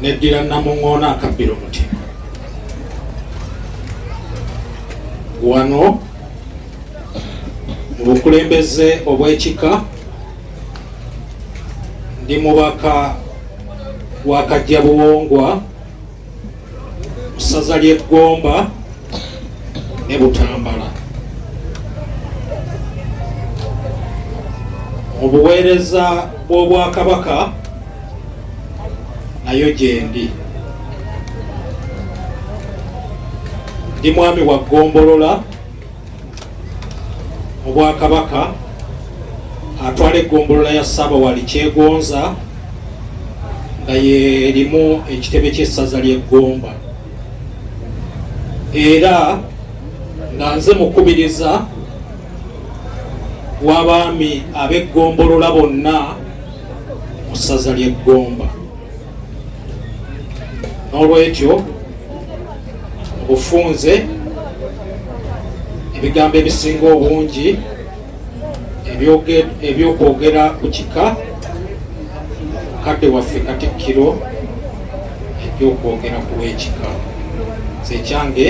Neddira Namuŋŋoona akabbira omutima. Wano mu bukulembeze obw'ekika ndi mubaka wa Kajjabuwongwa mu ssaza ly'e Ggomba ne Butambala. Mu buweereza bw'Obwakabaka nayo gyendi. Ndi mwami wa ggombolola mu Bwakabaka atwala eggombolola ya Ssaabawali Kyegonza nga y'erimu ekitebe ky'essaza ly'e Ggomba, era nga nze mukubiriza w'abaami ab'eggombolola bonna mu ssaza ly'e Ggomba. N'olwekyo mu bufunze ebigambo ebisinga obungi eby'okwogera ku kika, mukadde waffe Katikkiro eby'okwogera ku w'ekika, nze ekyange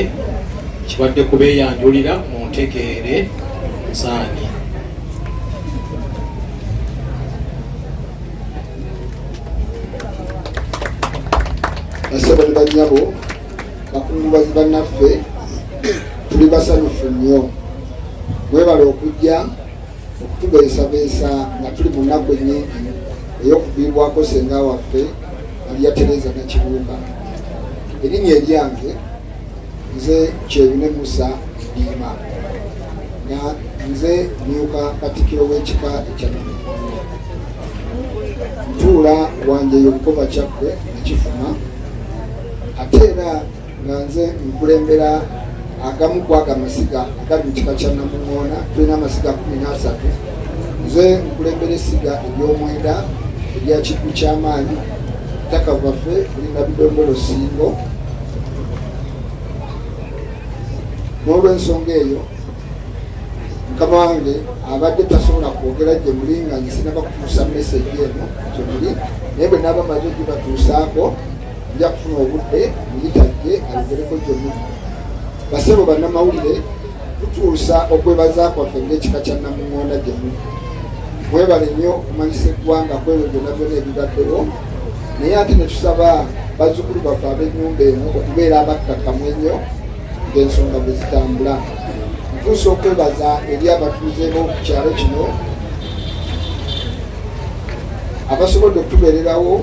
kibadde kubeeyanjulira mu ntegeere nsaani. Basebo ne bannyabo, bakungubazi bannaffe, tuli basanyufu nnyo. Mwebale okujja okutubeesabeesa nga tuli mu nnaku ennyingi ey'okuviibwako senga waffe Maria Tereza Nakibuuka. Erinnya eryange nze Kyeyune Musa Ndiima, nga nze myuka Katikkiro w'ekika ekya Namugongo. Ntuula Wanjeyo Bukoba Kyaggwe Nakifuma, ate era nga nze nkulembera agamu ku ago amasiga agali mu kika kya Namuŋŋoona. Tulina amasiga 13. Nze nkulembera essiga ery'omwenda erya Kiddu ky'Amaanyi. Ttaka bwaffe buli Nabidondolo Ssingo. N'olw'ensonga eyo, mukama wange abadde tasobola kwogera gye muli nga nze sinaba kutuusa meseji eno gye muli, naye bwe naaba maze ogibatuusaako nja kufuna obudde muyitajje ayogereko gye muli. Basebo bannamawulire, tutuusa okwebaza kwaffe ng'ekika kya Namuŋŋoona gye muli. Mwebale nnyo okumanyisa eggwanga ku ebyo byonna byonna ebibaddewo, naye ate ne tusaba bazzukulu baffe ab'ennyumba eno okubeera abakkakkamu ennyo ng'ensonga bwe zitambula. Ntuusa okwebaza eri abatuuze b'oku kyalo kino abasobodde okutubeererawo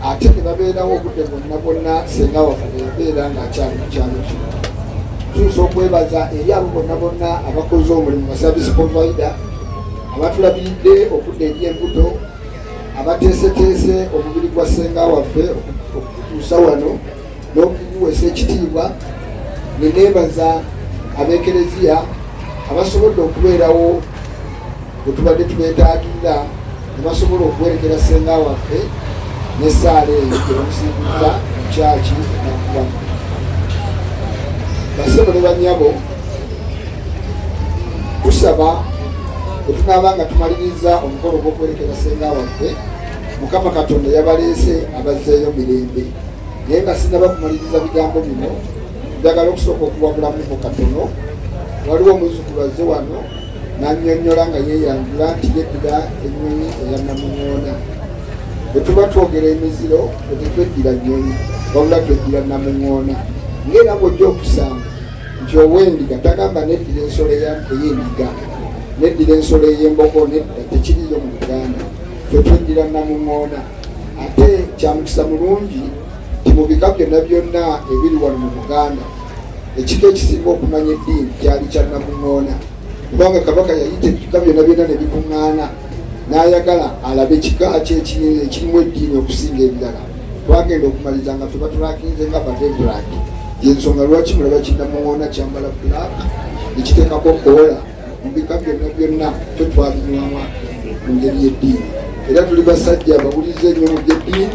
ate ne babeerawo obudde bwonna bwonna senga waffe bwe yabeera ng'akyali ku kyalo kino. Ntuusa okwebaza eri abo bonna bonna abakoze omulimu, ba service provider abatulabiridde okudda eri embuto, abateeseteese omubiri gwa ssenga waffe okutuusa wano n'okuguweesa ekitiibwa, ne neebaza ab'ekereziya abasobodde okubeerawo bwe tubadde tubeetaagirira ne basobola okuwerekera ssenga waffe n'essaala eyo gye bamusiibuzza mu kyaki nakubamu. Basebo ne bannyabo, tusaba bwe tunaaba nga tumaliriza omukolo ogw'okuwerekera ssenga waffe, Mukama Katonda yabaleese abazzeeyo mirembe. Naye nga sinnaba kumaliriza bigambo bino, njagala okusooka okuwabulamuko katono. Waliwo omuzzukulu azze wano n'annyonnyola nga yeeyanjula nti yeddira ennyonyi eya Namuŋŋoona. Bwe tuba twogera emiziro, ffe tetweddira nnyonyi, wabula tweddira Namuŋŋoona. Ng'era bw'ojja okusanga nti ow'endiga tagamba neddira ensolo ey'endiga, neddira ensolo ey'embogo, nedda, tekiriiyo mu Buganda. Ffe tweddira Namuŋŋoona. Ate kya mukisa mulungi nti mu bika byonna byonna ebiri wano mu Buganda, ekika ekisinga okumanya eddiini kyali kya Namuŋŋoona, kubanga Kabaka yayita ebika byonna byonna ne bikuŋŋaana n'ayagala alabe kika ki ekirimu eddiini okusinga ebirala. Twagenda okumaliriza nga ffe batulakinze nga ba Reverend. Y'ensonga lwaki mulaba kinnamuŋŋoona kyambala black ne kiteekako koola. Mu bika byonna byonna ffe twabinywamu mu ngeri y'eddiini, era tuli basajja abawulize ennyo mu by'eddiini,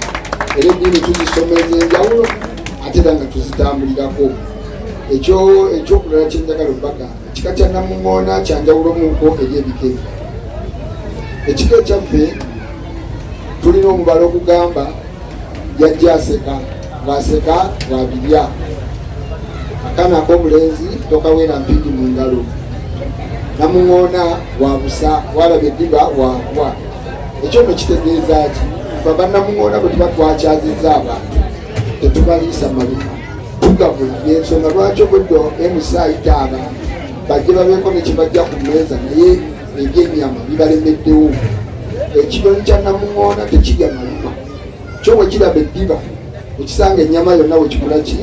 era eddiini tuzisoma ez'enjawulo ate era nga tuzitambulirako. Ekyokulala kye njagala okubagamba, ekika kya Namuŋŋoona kya njawulomuko eri ebika ebirala. Ekika ekyaffe tulina omubala ogugamba yajja aseka. Bw'aseka bw'abirya. Akaana ak'obulenzi tokaweera mpindi mu ngalo. Namuŋoona wa busa, bw'alaba eddiba w'agwa. Ekyo nno kitegeeza ki? Ffe abannamuŋoona bwe tuba twakyazizza abantu tetubaliisa maluma, tugabula. Y'ensonga lwaki obwedda MC ayita abantu bajje babeeko ne kye bajja ku mmeeza naye ebyennyama bibalemeddewo. Ekinyonyi kya namuŋoona tekirya maluma. Kyo bwe kiraba eddiba ekisanga ennyama yonna wekikola ki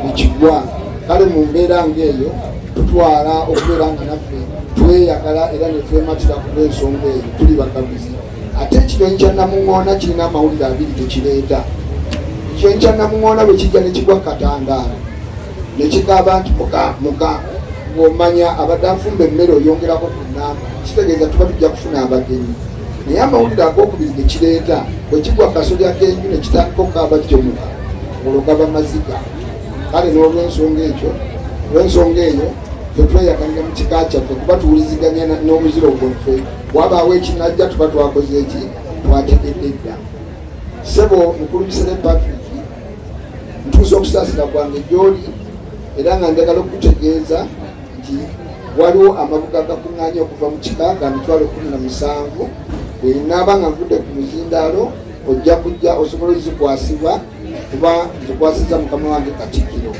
wekigwa. Kale mu mbeera ng'eyo tutwala okubeera nga naffe tweyagala era ne twematira ku lw'ensonga eyo tuli bagabuzi. Ate ekinyonyi kya namuŋoona kirina amawulire abiri gekireeta. Ekinyonyi kya namuŋoona bwe kijja ne kigwa ku katandaalo ne kikaaba nti muka muka, ng'omanya abadde afumba emmere oyongerako ku nnamba, kitegeeza tuba tujja kufuna abagenyi. Naye amawulire ag'okubiri ge kireeta bwe kigwa ku kasolya k'enju ne kitandika okukaaba kityo muka, olwo gaba maziga. Kale n'olw'ensonga ekyo, olw'ensonga eyo ffe tweyagalira mu kika kyaffe kuba tuwuliziganya n'omuziro gwaffe. Wabaawo ekinajja tuba twakoze eki twategedde dda. Ssebo Mukulu Bisere Patrick, ntuusa okusaasira kwange gy'oli era nga njagala okukutegeeza nti waliwo amabuga agakuŋŋaanye okuva mu kika ga 170,000. Bwe naaba nga nvudde ku muzindaalo ojja kujja osobola ozikwasibwa kuba nzikwasizza mukama wange Katikkiro.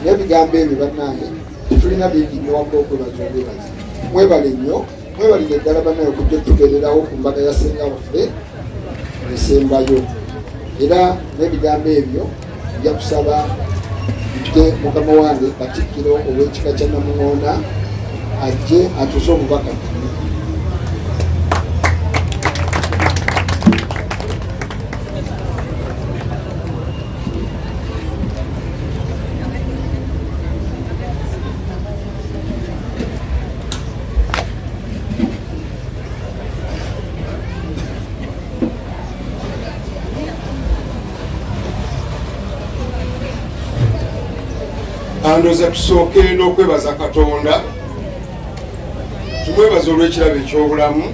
N'ebigambo ebyo bannange tetulina bingi nnyo wabula okwebaza obwebazi. Mwebale nnyo, mwebalire ddala bannange okujja otubeererawo ku mbaga ya ssenga waffe esembayo. Era n'ebigambo ebyo nja kusaba mpite mukama wange Katikkiro ow'ekika kya Namuŋoona ajje atuuse obubaka buno. Andooza tusooke n'okwebaza Katonda, tumwebaza olw'ekirabo eky'obulamu,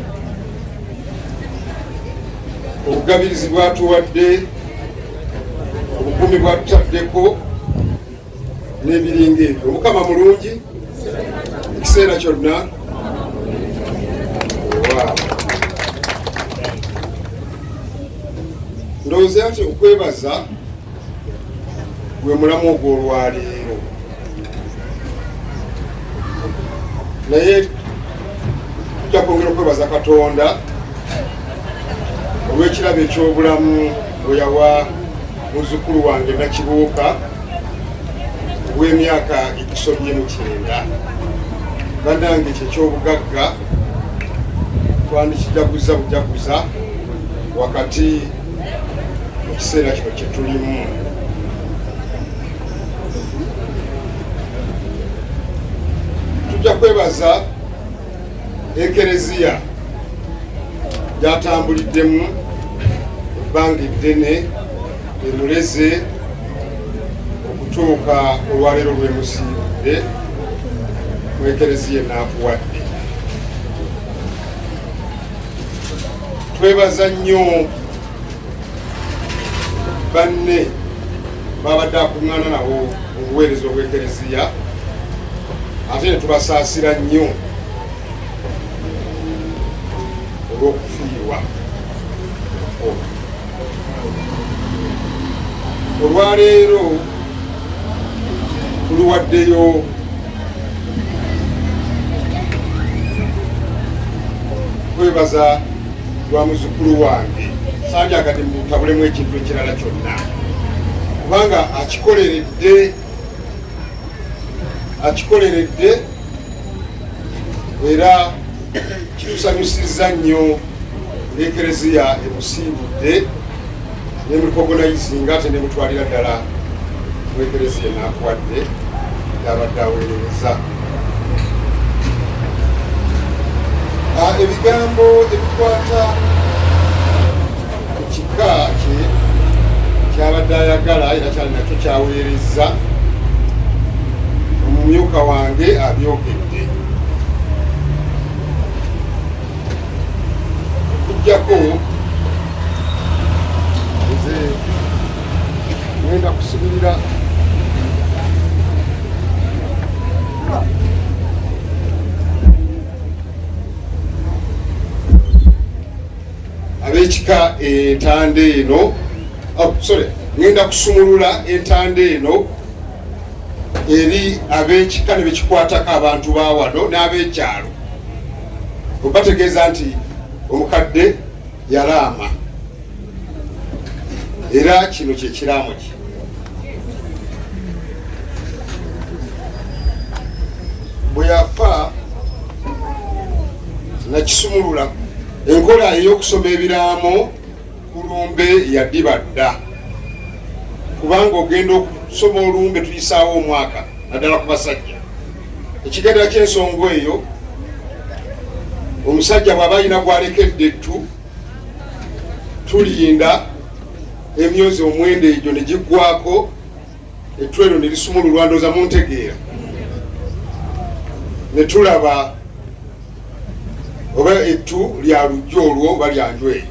obugabirizi bwatuwadde, obukuumi bwatutaddeko n'ebiringa ebyo. Omukama mulungi ekiseera kyonna. Ndowooza nti okwebaza gwe mulamu ogw'olwaleero, naye tujja kwongera okwebaza Katonda olw'ekirabo eky'obulamu bwe yawa muzzukulu wange Nakibuuka ow'emyaka egisobye mu 90. Bannange, kye ky'obugagga twandikijaguza bujaguza wakati mu kiseera kino kye tulimu. Tujja kwebaza Ekereziya gy'atambuliddemu ebbanga eddene emuleze okutuuka olwaleero lw'emusiibudde mu Ekereziya enaakuwadde. Twebaza nnyo banne babadde akuŋŋaana nabo mu buweereza obw'Ekereziya, ate ne tubasaasira nnyo olw'okufiirwa. Olwaleero tuluwaddeyo kwebaza lwa muzzukulu wange. Sandyagadde mutabulemu ekintu ekirala kyonna kubanga akikoleredde, akikoleredde era kitusanyusizza nnyo ng'Ekereziya emusiibudde nemukogonayizinga ate nemutwalira ddala mu Ekereziya enaakuwadde gyabadde aweerereza. Ebigambo ebikwata ku kika kye kyabadde ayagala era kyali nakyo kyaweerezza omumyuka wange abyogedde, okuggyako nze ngenda kusibiriza. Kusumululira ab'ekika entanda eno. Oh, sorry, ngenda kusumulula entanda eno eri ab'ekika ne bekikwatako, abantu ba wano n'ab'ekyalo, obategeeza nti omukadde yalaama, era kino kye kiraamo kye. Bwe yafa nakisumulula. Enkola ey'okusoma ebiraamo ku lumbe yadiba dda, kubanga ogenda okusoma olumbe tuyisaawo omwaka, naddala ku basajja. Ekigendera ky'ensonga eyo, omusajja bw'aba alina gwalekedde ettu, tulinda emyezi 9 egyo ne giggwako, ettu eryo ne lisumululwa. Ndooza muntegeera. Ne tulaba oba ettu lya lujja olwo oba lyanju eyo,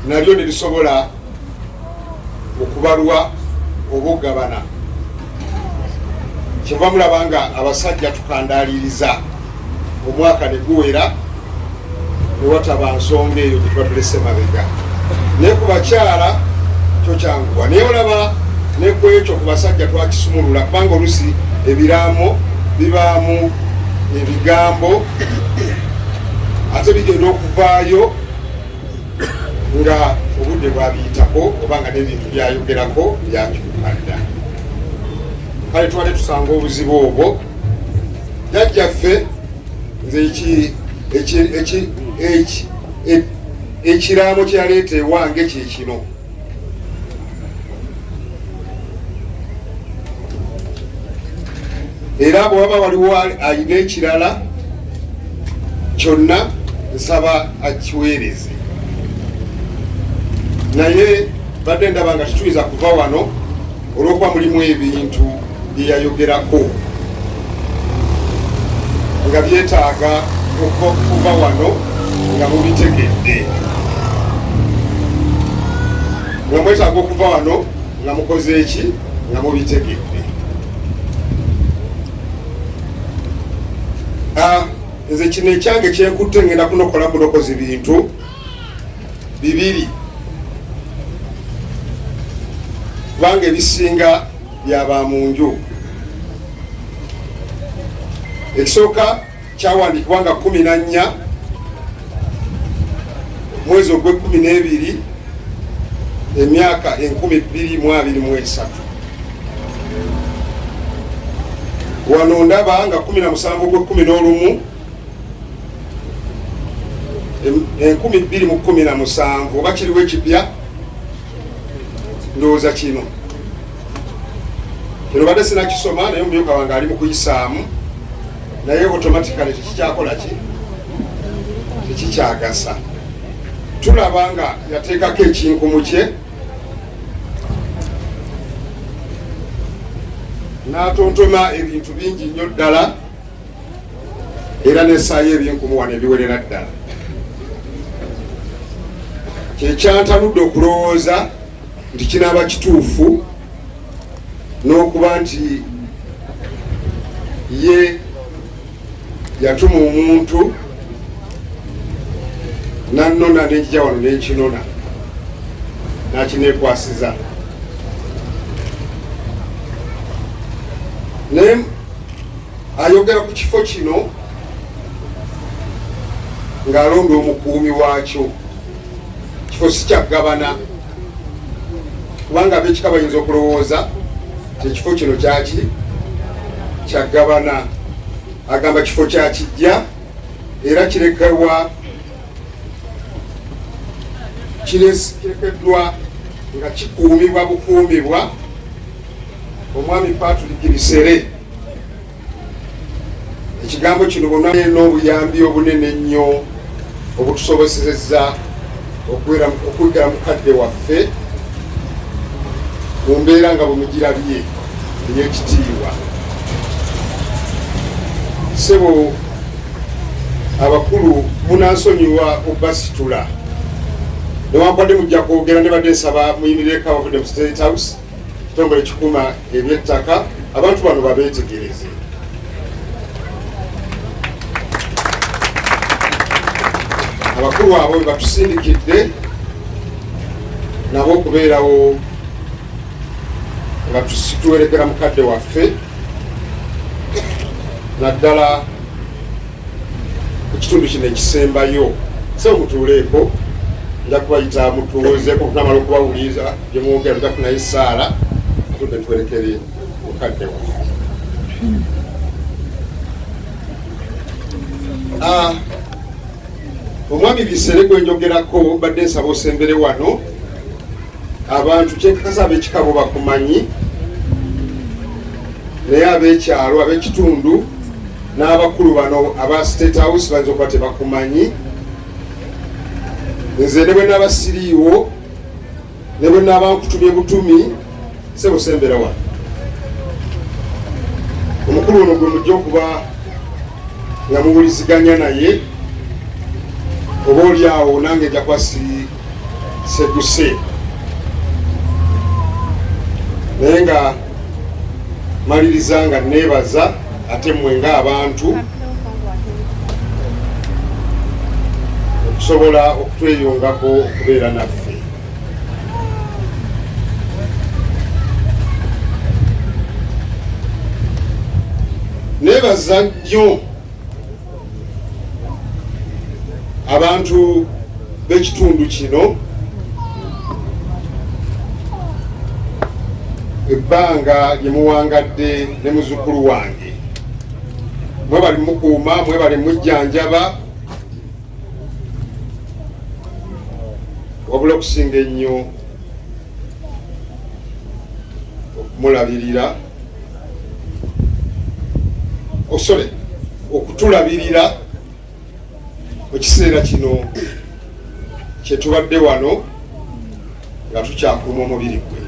nalyo ne lisobola okubalwa oba okugabana. Kyeva mulaba nga abasajja tukandaaliriza omwaka ne guwera ne wataba nsonga eyo gye tuba tulese mabega, naye ku bakyala kyo kyanguwa. Naye olaba ne ku ekyo ku basajja twakisumulula, kubanga olusi ebiraamo bibaamu ebigambo ate bigenda okuvaayo nga obudde bwabiyitako, oba nga n'ebintu byayogerako byakyuka dda. Kale tubadde tusanga obuzibu obwo. Jjajjaffe, nze ekiraamo kyeyaleeta ewange kye kino. Era bwe waba waliwo alina ekirala kyonna, nsaba akiweereze, naye badde ndaba nga tetuyinza kuva wano olw'okuba mulimu ebintu bye yayogerako nga byetaaga okuva wano nga mubitegedde, nga mwetaaga okuva wano nga mukoze eki, nga mubitegedde. Ah, nze kino ekyange kyenkutte, ngenda kunokola bunokozi bintu bibiri, kubanga ebisinga byaba mu nju. Ekisooka kyawandiikibwa nga 14 mwezi ogw'e-12 emyaka 2023. Wano ndaba nga 17 ogw'e-11 2017. Oba kiriwo ekipya? Ndowooza kino kino badde sinakisoma, naye omumyuka wange ali mu kuyisaamu, naye automatically tekikyakola ki, tekikyagasa. Tulaba nga yateekako ekinkumu kye n'atontoma ebintu bingi nnyo ddala, era nesaayo ebinkumu wano ebiwerera ddala. Kyekyantanudde okulowooza nti kinaaba kituufu n'okuba nti ye yatuma omuntu nannona nekijja wano nenkinona nakinekwasiza. Naye ayogera ku kifo kino ng'alonda omukuumi waakyo. Kifo si kyakugabana, kubanga ab'ekika bayinza okulowooza ekifo kino kyaki kyagabana. Agamba kifo kya kijja, era kirekerwa kirekeddwa nga kikuumibwa bukuumibwa omwami Patrick Bisere. Ekigambo kino bonna n'obuyambi obunene ennyo obutusobosezza okuwegera mukadde waffe mu mbeera nga bwemugirabye ey'ekitiibwa. Sebo, abakulu munansonyiwa okubasitula, newankubadde mujja kwogera, ne badde nsaba muyimirireko abavudde mu State House. Kitongole kikuuma ebyettaka, abantu bano babeetegereze. Abakulu abo bebatusindikidde nabo okubeerawo nga tuwerekera mukadde waffe, naddala ku kitundu kino ekisembayo. Sebo mutuuleeko, nja kubayita mutuwozeeko, tunamala okubawuliriza byemwogera, tujja kunayo essaala ate tuwerekere mukadde waffe. Ah, omwami Bisere gwenjogerako, badde nsaba osembere wano. Abantu kyenkakasa ab'ekika bo bakumanyi, naye ab'ekyalo, ab'ekitundu n'abakulu bano aba State House bayinza okuba tebakumanyi. Nze ne bwe naba siriiwo, ne bwe naba nkutumye butumi, sebo sembera wano. Omukulu ono gwe mujja okuba nga muwuliziganya naye, oba oli awo nange nja kuba seguse, naye nga maliriza nga neebaza ate mmwe ng'abantu okusobola okutweyungako okubeera naffe. Neebaza nnyo abantu b'ekitundu kino ebbanga lye muwangadde ne muzukkulu wange. Mwebali mukuuma, mwebali mujjanjaba, wabula okusinga ennyo okumulabirira, osole okutulabirira mu kiseera kino kyetubadde wano nga tukyakuuma omubiri gwe.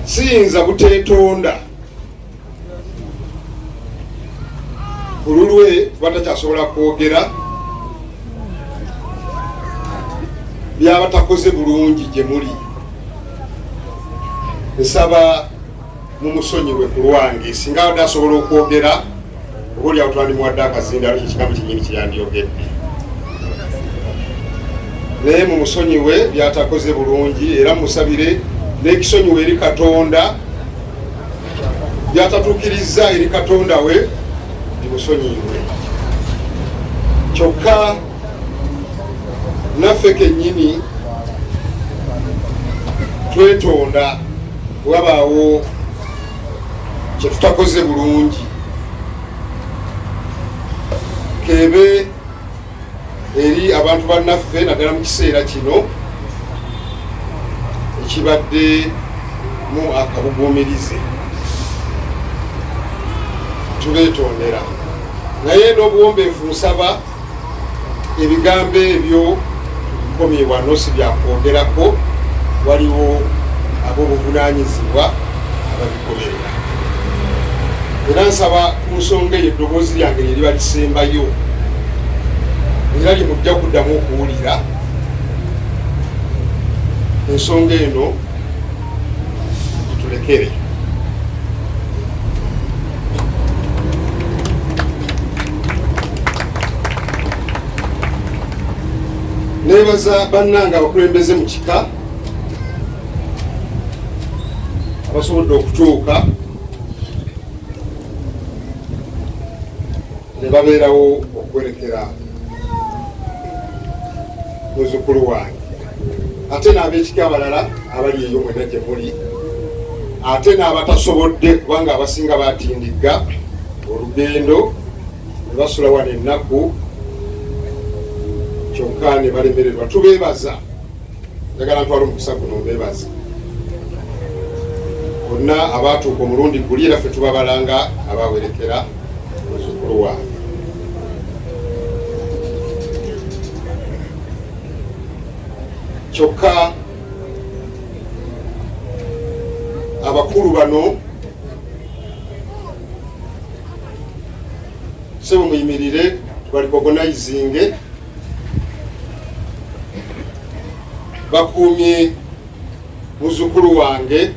Siyinza buteetonda ku lulwe kuba takyasobola kwogera byaba takoze bulungi gye muli. Nsaba mumusonyiwe ku lwange. Singa abadde asobola okwogera, oba oliawo twandimuwadde akazindalo, ekigambo kyenyini kyeyandyogedde, naye mumusonyiwe byatakoze bulungi, era mumusabire n'ekisonyiwe eri Katonda, byatatuukirizza eri Katonda we bimusonyiwe. Kyokka naffe kennyini twetonda wabaawo kyetutakoze bulungi, kebe eri abantu bannaffe, naddala mu kiseera kino ekibadde mu akabuguumirize, tubeetondera. Naye n'obuwombeefu nsaba ebigambo ebyo bikomye wano, si byakwogerako, waliwo ab'obuvunaanyizibwa ababigoberera. Era nsaba ku nsonga eyo eddoboozi lyange lye liba lisembayo, era lye mujja kuddamu okuwulira. Ensonga eno gitulekere. Neebaza bannange abakulembeze mu kika abasobodde okutuuka ne babeerawo okuwerekera muzzukulu wange, ate n'ab'ekika abalala abali eyo mwena gye muli, ate n'abatasobodde, kubanga abasinga batindigga olugendo ne basula wano ennaku kyokka ne balemererwa. Tubeebaza. Njagala ntwala omukisa guno mbeebaze bonna abaatuuka omulundi guli, era ffe tubabalanga abawerekera muzzukulu wange. Kyokka abakulu bano, sebo muyimirire tubarecognizinge, bakuumye Muzzukulu wange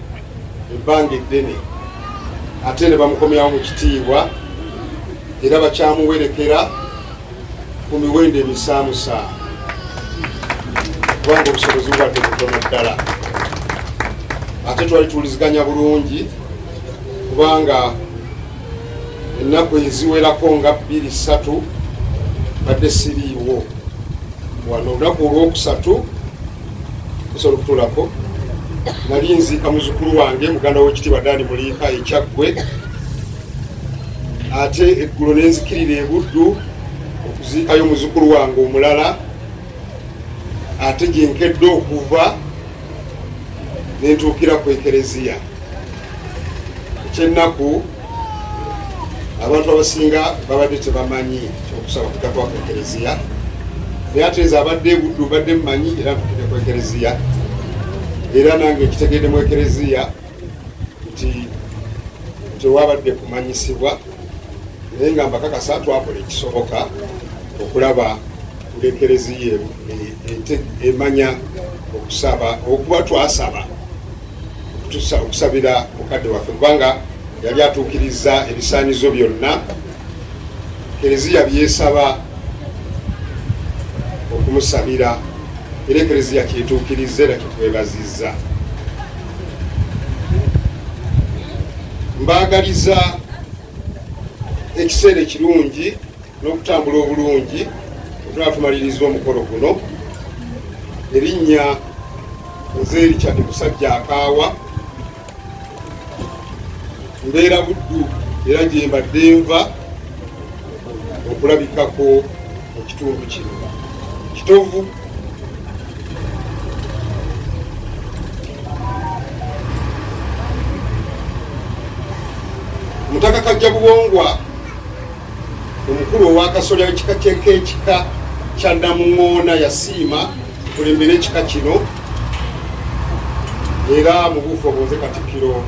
ebbanga eddene ate ne bamukomyawo mu kitiibwa era bakyamuwerekera ku miwendo emisaamusaamu kubanga obusobozi bubadde butono ddala ate twali tuwuliziganya bulungi kubanga ennaku eziwerako nga bbiri ssatu badde siriiwo wano olunaku olwokusatu osobola okutulako nali nziika muzukulu wange muganda w'ekitiibwa Dani Muliika ekyaggwe ate eggulo nenzikirira ebuddu okuziikayo muzukulu wange omulala ate gyenkedde okuva nentuukira ku ekereziya. Ekyennaku abantu abasinga babadde tebamanyi okusaba kujja kuba ku ekereziya naye ate nze abadde ebuddu mbadde mmanyi era ntukidde ku ekereziya era nange nkitegedde mu ekereziya nti tewabadde kumanyisibwa naye nga mbakakasa twakola ekisoboka okulaba ng'ekereziya emanya okusaba okuba twasaba okusabira mukadde waffe kubanga yali atuukirizza ebisaanyizo byonna kereziya byesaba okumusabira era ekereziya kyetuukirizza era kyetwebazizza. Mbaagaliza ekiseera ekirungi n'okutambula obulungi otunaba tumaliriza omukolo guno. Erinnya nze Richard Musajja Akaawa, mbeera Buddu era gye mbadde nva okulabikako mu kitundu kino Kitovu. Omutaka Kajja Buwongwa omukulu ow'akasolya w'ekika ky'ekika kya Namuŋoona yasiima kulembera ekika kino era mu buufu obwo nze Katikkiro.